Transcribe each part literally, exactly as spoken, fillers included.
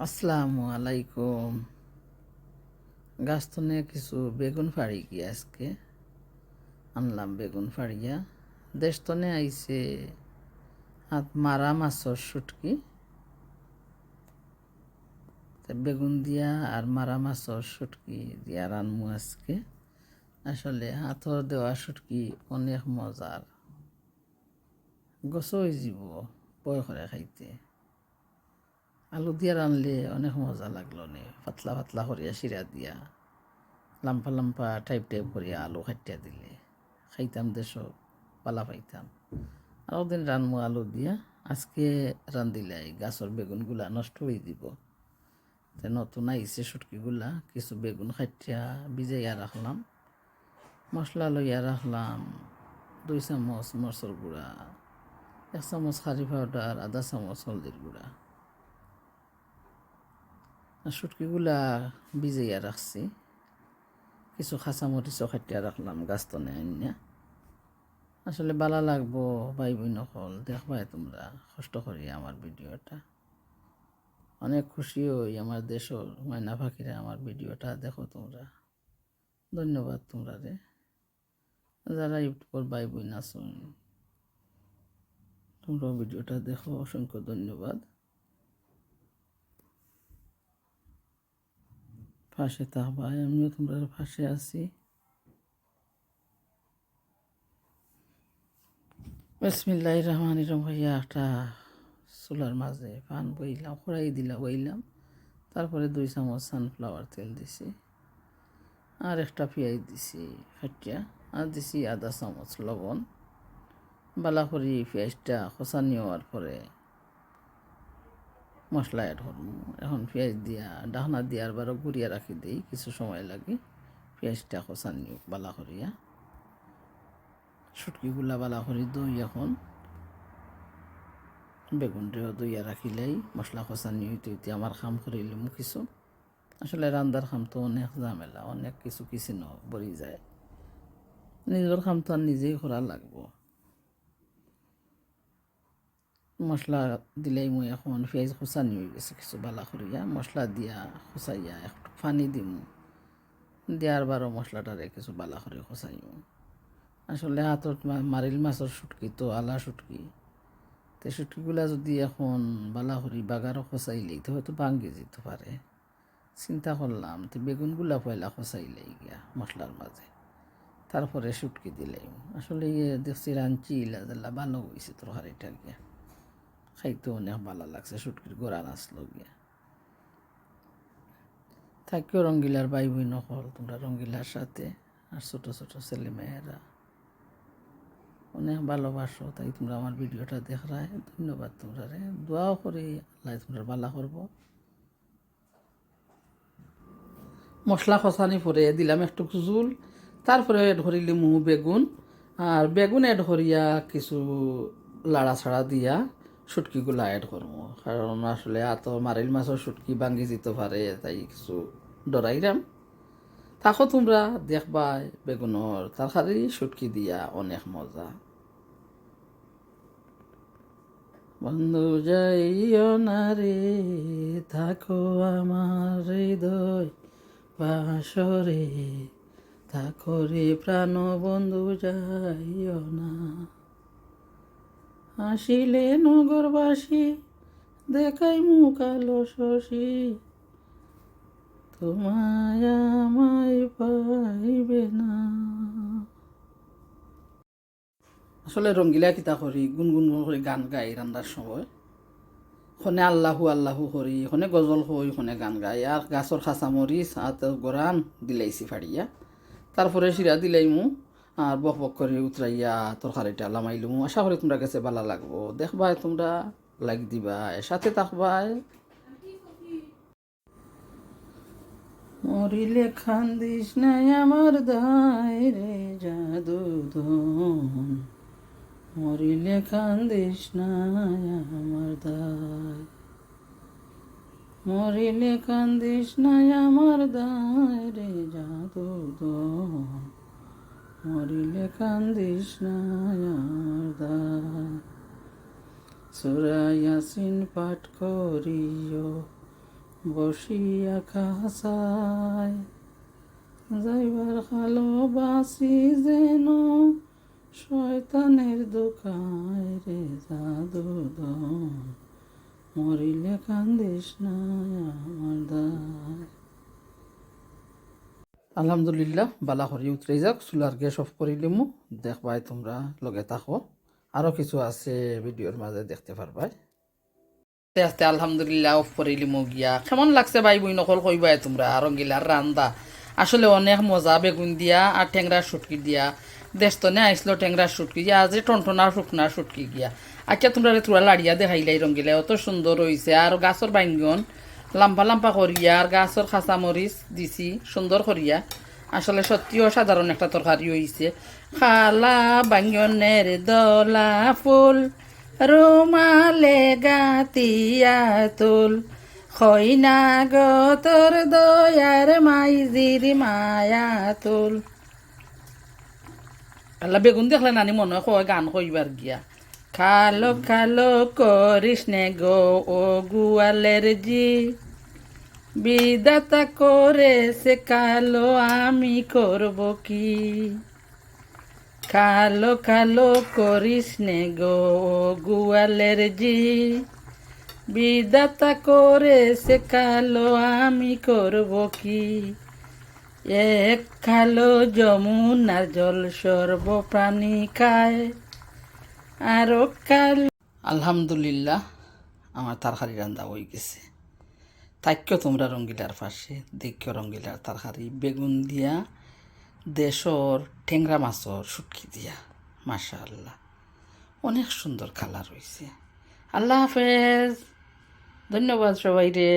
আসসালামু আলাইকুম। গাছ তনে কিছু বেগুন ফাড়ি গিয়া আজকে আনলাম বেগুন ফাড়িয়া। দেশ তনে আইছে হাত মারা মাছর শুটকি। তে বেগুন দিয়া আর মারা মাছর শুটকি দিয়া রানমু আজকে। আসলে হাতর দেওয়া শুটকি অনেক মজার। গছ অইযিবো, ভয় করে খাইতে। আলু দিয়া রানলে অনেক মজা লাগলো নে, পাতলা পাতলা করিয়া শিরা দিয়া, লাম্পা লাম্পা টাইপ টাইপ করিয়া আলু কাটিয়া দিলে খাইতাম, দেশো বালা পাইতাম। আর ওদিন রানমু আলু দিয়া, আজকে রান্দিলাই গাছর বেগুনগুলা নষ্ট অইযিবো। তে নতুন আইছে শুটকিগুলা, কিছু বেগুন কাটিয়া ভিজাইয়া রাখলাম। মশলা লইয়া রাখলাম দুই চামচ মরচর গুঁড়া, এক চামচ কারি পাউডার, আধা চামচ হলদির গুঁড়া। আর শুটকিগুলা ভিজাইয়া রাখছি, কিছু কাঁচা মরিচও কাটিয়া রাখলাম গাছ তনে আনিয়া। আসলে বালা লাগবো ভাই বইন অকল, দেখবায় তুমরা কষ্ট করি আমার ভিডিওটা। অনেক খুশি অই আমার দেশর ময়না পাখিরা আমার ভিডিওটা দেখো তুমরা। ধন্যবাদ তুমরারে। যারা ইউটিউবর ভাই বইন আছো, তুমরাও ভিডিওটা দেখো, অসংখ্য ধন্যবাদ। পাশে থাকবায়, আমিও তুমরার পাশে আছি। বিসমিল্লাহির রহমানির রহিম। ভাইয়া একটা চুলার মাঝে pan বইলাম, কড়াই দিলা বইলাম, তারপরে দুই চামচ sunflower তেল দিছি, আর একটা পিয়াজ দিছি কাটিয়া, আর দিছি আধা চামচ লবণ। বালা করি পিয়াজটা খোসানি অওয়ার পরে মশলা add করমু। এখন পিয়াজ দিয়া ঢাকনা দিয়া আরবারও ঘুরিয়া রাখি দেই, কিছু সময় লাগি পিয়াজটা খোসানি অউক বালা করিয়া। শুটকিগুলা বালা করি ধুই এখন, বেগুনটাও ধুইয়া রাখিলাই, মশলা খোসানি অইতে অইতে আমার কাম করিলিমু কিছু। আসলে রান্দার কাম তো অনেক ঝামেলা, অনেক কিছু কিচিনো ভরি যায়। নিজর কাম তো আর নিজেই করা লাগবো। মশলা দিলাইমু এখন, পিয়াজ খোসানি অইগেছে কিছু বালা করিয়া, মশলা দিয়া খোসাইয়া একটু পানি দিমু, দিয়া আরবারও মশলাটারে কিছু বালা করি খোসাইমু। আসলে হাতর মা-, মারিল মাছর শুটকি তো আলা শুটকি, তে শুটকিগুলা যদি এখন বালা করি বাগারও খোসাইলেই তো হয়তো ভাঙ্গি যিতো পারে। চিন্তা করলাম, তে বেগুনগুলা পয়লা খোসাইলাই গিয়া মশলার মাঝে, তারপরে শুটকি দিলাইমু। আসলে ইয়ে দেখছি রানছি ইলা যেলা ভালা অইছে তরকারিটা গিয়া, খাইতে অনেক বালা লাগছে, শুটকির গরান আছলো গিয়া। থাকিও রঙ্গিলার ভাই বইন অকল, তুমরা রঙ্গিলার সাথে আর ছোট ছোট ছেলে মেয়েরা অনেক ভালোবাসো, তাই তুমরা আমার ভিডিওটা দেখরায়। ধন্যবাদ তুমরারে, দোয়াও করি আল্লায় তুমরার বালা করবো। মশলা খোসানি পরে দিলাম একটুক জুল, তারপরে add করিলিমু বেগুন, আর বেগুন add করিয়া কিছু লাড়াচাড়া দিয়া শুটকিগুলা add করমু, কারণ আসলে আতো মারিল মাছর শুটকি ভাঙ্গি যিতো পারে, তাই কিছু ডরাইরাম। থাকো তুমরা, দেখবায় বেগুনর তরকারি শুটকি দিয়া অনেক মজা। বন্ধু যাইও না রে, থাকো আমার হৃদয় বাসরে, থাকো রে প্রাণ বন্ধু যাইও না। আসিলে নগরবাসী দেখাইমু কালো শশী, তোমায় আমায় পাইবে না। আসলে রঙ্গিলা কিতা করি, গুনগুন করি গান গাই রান্দার সময়। খনে আল্লাহু আল্লাহু করি, খনে গজল কই, খনে গান গাই। আর গাছর কাঁচা মরিচ, আতো গরান দিলাইছি ফাড়িয়া। তারপরে শিরা দিলাইমু, আর বক বক করি উতরাইয়া তরকারিটা লামাইলিমু। আশা করি তুমরার গেছে বালা লাগবো। দেখবায় তুমরা, like দিবায়, সাথে থাকবায়। মরিলে কান্দিস না আমার দায় রে জাদুধন, মরিলে কান্দিস না আমার দায়, মরিলে কান্দিস না আমার দায় রে জাদুধন, মরিলে কান্দিস না আমার দায়। সূরা ইয়াসিন পাঠ করিও, বসিয়া খাসায় যাইবার ভালোবাসি যেন শয়তানের দোকায় রে জাদু দন, মরিলে কান্দিস না আমার দায়। আলহামদুলিল্লাহ, বালা করি উতরে যাক, চুলার গ্যাস অফ করিলিমু। দেখবায় তুমরা, লগে থাকো, আরো কিছু আছে ভিডিওর মাঝে দেখতে পারবায়। আস্তে আস্তে আলহামদুলিল্লাহ অফ করিলিমু গিয়া। কেমন লাগছে ভাই বইন অকল কইবায় তুমরা? আর রঙ্গিলার রান্দা আসলে অনেক মজা, বেগুন দিয়া আর টেংরা শুটকি দিয়া। দেশ তনে আইসলো টেংরা শুটকি দিয়া, আজ টনটনা শুকনা শুটকি গিয়া। আচ্ছা, তুমরারে থুড়া লাড়িয়া দেখাইলাই রঙ্গিলা, অত সুন্দর অইছে। আর গাছর বাইঙ্গন লাম্বা লাম্বা করিয়া আর গাছর কাঁচা মরিচ দিছি সুন্দর করিয়া। আসলে সত্যি অসাধারণ একটা তরকারি অইছে। কালা বাইঙ্গনের দলা ফুল, রুমালে গাতিয়া তুল, খইনা গতর দয়ার মাইজির মায়া তুল। আল্লাহ, বেগুন দেখলে নানি মনে হয় কয় গান কইবার গিয়া। কালো কালো করিস নে গো ও গুয়ালের জি, বিধাতা করেছে কালো, আমি করব কি? কালো কালো করিস নে গো ও গুয়ালের জি, বিধাতা করেছে কালো, আমি করব কি? এক কালো যমুনার জল সর্বপ্রাণী খায়, আর কালো। আলহামদুলিল্লাহ, আমার তরকারি রান্দা অই গেছে। থাকিও তুমরা রঙ্গিলার পাশে, দেখিও রঙ্গিলার তরকারি, বেগুন দিয়া, দেশর টেংরা মাছর শুটকি দিয়া। মাশাআল্লাহ, অনেক সুন্দর কালার অইছে। আল্লাহ হাফেজ, ধন্যবাদ সবাইরে।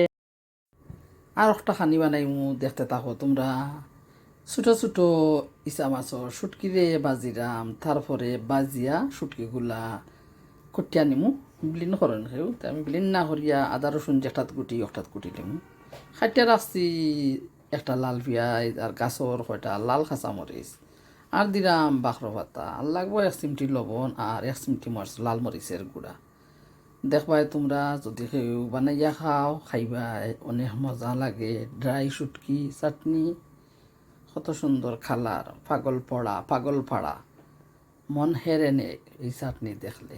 আর একটা খানি বানাইমু, দেখতে থাকো তুমরা। ছোট ছোট ইছা মাছর শুটকিরে বাজিরাম, তারপরে বাজিয়া শুটকিগুলা কুটিয়া নিমু, ব্লিন করইন কেউ। তে আমি ব্লিন না করিয়া আদা রসুন যেটাত কুটি, অটাত কুটি নিমু। কাটিয়া রাখছি একটা লাল পিয়াজ আর গাছর কয়টা লাল কাঁচা মরিচ। আর দিরাম বাখরো পাতা, আর লাগবো এক চিমটি লবণ আর এক চিমটি মরিচ, লাল মরিচের গুঁড়া। দেখবায় তুমরা, যদি কেউ বানাইয়া খাও, খাইবায়, অনেক মজা লাগে। ড্রাই শুটকি চাটনি, কত সুন্দর কালার, পাগল পড়া, পাগল পাড়া, মন হেরে নেয় এই চাটনি দেখলে।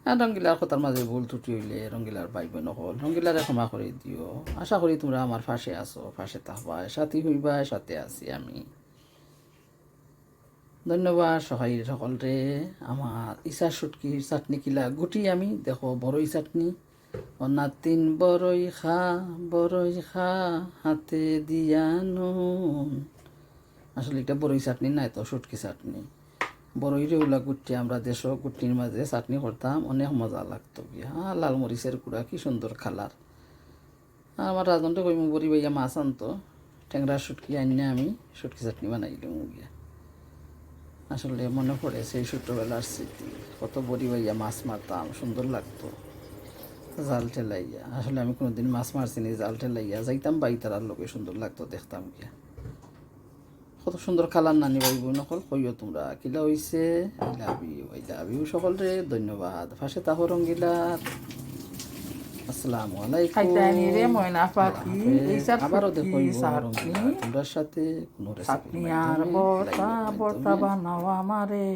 আর রঙ্গিলার কথার মাঝে ভুল ত্রুটি অইলে রঙ্গিলার ভাই বইন অকল, রঙ্গিলারে ক্ষমা করি দিও। আশা করি তুমরা আমার পাশে আছো, পাশে থাকবায়, সাথী হইবায়, সাথে আছি আমি। ধন্যবাদ সহায় সকলরে। আমার ইছা শুটকির চাটনি কিলা গুটি আমি, দেখো বড়ই চাটনি। ও নাতিন বড়ই খা, বড়ই খা, হাতে দিয়া নুন। আসলে এটা বড়ই চাটনি নায় তো, শুটকি চাটনি। বড়ইরে উলা গুটি আমরা দেশো গুটির মাঝে চাটনি করতাম, অনেক মজা লাগতো গিয়া। আহ, লাল মরিচের গুঁড়া, কি সুন্দর কালার। আর আমার রাজনরে কইমু বড়ি বাইয়া মাছ আনতো, টেংরা শুটকি আনিয়া আমি শুটকি চাটনি বানাইলিমু গিয়া। আসলে মনে পড়ে সেই ছোটবেলার স্মৃতি, কত বড়ি বাইয়া মাছ মারতাম, সুন্দর লাগতো। জাল ঠেলাইয়া, আসলে আমি কোনোদিন মাছ মারছি নি, জাল ঠেলাইয়া যাইতাম বাই তারার লগে, সুন্দর লাগতো দেখতাম গিয়া। কত সুন্দর কালার নানি ভাই বইন অকল, কইও তুমরা কিলা অইছে। I love you, I love you সকলরে, ধন্যবাদ। পাশে থাকো রঙ্গিলার। আসসালামু আলাইকুম। খাইতানি রে ময়না পাখি, আল্লাহ হাফেজ। এই চাটনি আবারও দেখা অইবো চাটনি। রঙ্গিলা তুমরার সাথে কোনো recipe চাটনি আর মাধ্যমে, ভর্তা, live-এর ভর্তা মাধ্যমে। বানাও আমারে।